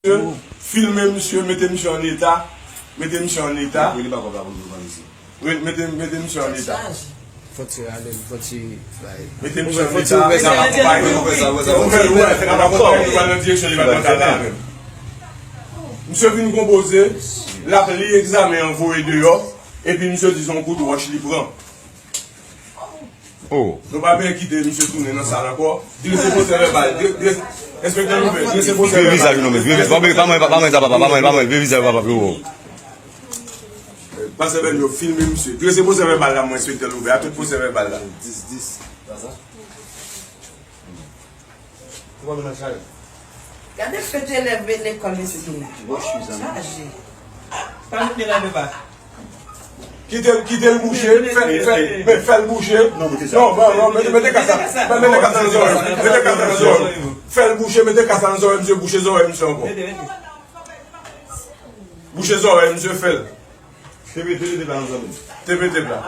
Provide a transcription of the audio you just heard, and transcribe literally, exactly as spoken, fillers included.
Filme misye, mete misye an eta. Mete misye an eta. Mete, mete misye an eta. Mete misye an eta. Misye vin konpoze, l ap li egzamen an, voye deyò, epi misye di se yon kout wòch li pran. Oh. Nou pa bezwen kite misye tounen nan sal ankò. Drese pwosè vèbal. Dre-, dre-, enspektè Louvet, drese pwosè vèbal. Vire vizaj nou, men vire vizaj. Pa mwen, pa mwen, pa mwen, sa, papa, pa mwen, pa mwen, vire vizaj, papa, pli wo. Pastè Bènyo, filme misye. Drese pwosè vèbal la, mwen, enspektè Louvet. A tout pwosè vèbal la. Dis, dis. Gade fete leve lekòl isi la. Chaje. Pa met men ladan pa. Kite l, kite l bouche, fè, fè, men fè l bouche. Non, mete sa. Non, non, non, mete, mete kas la. Mete kas la nan zòrèy. Mete kas la nan zòrèy. Fè l bouche, mete kas la nan zòrèy misye, bouche zòrèy misye ankò. Bouche zòrèy misye, fè l. T P T la, mezanmi. T P T la.